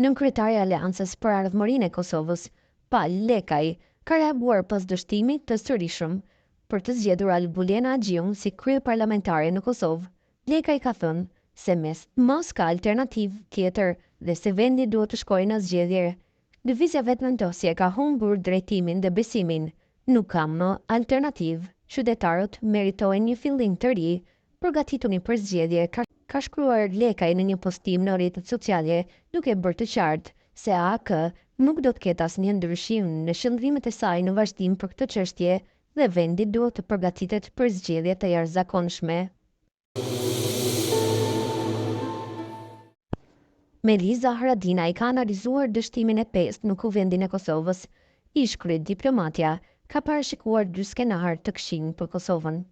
Nënkryetari i Aleancës për Ardhmërinë e Kosovës, Pal Lekaj, ka reaguar pas dështimit të sërishëm për të zgjedhur Albulena Haxhiun si kryeparlamentare në Kosovë. Lekaj ka thënë se mes më s'ka alternativë tjetër dhe se vendi duhet të shkojë në zgjedhje. Lëvizja Vetëvendosje ka humbur drejtimin dhe besimin. Nuk ka më alternativë. Qytetarët meritojnë një fillim të ri. Përgatituni për zgjedhje, ka ka shkruar Lekaj në një postim në rrjetet sociale, duke bërë të qartë se AAK nuk do të ketë asnjë ndryshim në qëndrimet e saj në vazhdim për këtë çështje dhe vendi duhet të përgatitet për zgjedhje të jashtëzakonshme. Meliza Haradinaj ka analizuar dështimin e pestë në Kuvendin e Kosovës. Ish-kryediplomatja ka parashikuar dy skenarë të këqinj për Kosovën.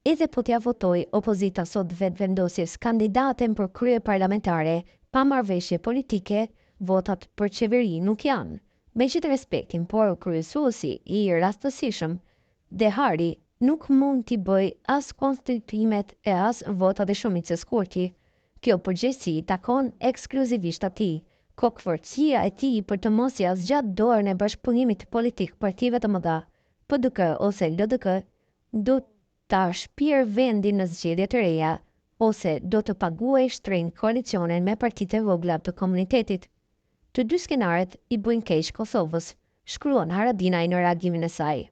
Edhe po t'ia votojë opozita sot Vetëvendosjes kandidaten për kryeparlamentare pa marrëveshje politike, votat për qeveri nuk janë. Me gjithë respektin, por kryesuesi i rastësishëm, Dehari, nuk mund t'i bëjë as konstituimet e as votat e shumicës Kurti. Kjo përgjegjësi i takon ekskluzivisht atij. Kokëfortësia e tij për të mos ia zgjatë dorën e bashkëpunimit politik partive të mëdha, PDK ose LDK, do ta shpjerë vendin në zgjedhje të reja, ose do të paguajë shtrenjtë koalicionin me partitë e vogla të komunitetit. Të dy skenarët i bëjnë keq Kosovës, shkruan Haradinaj në reagimin e saj.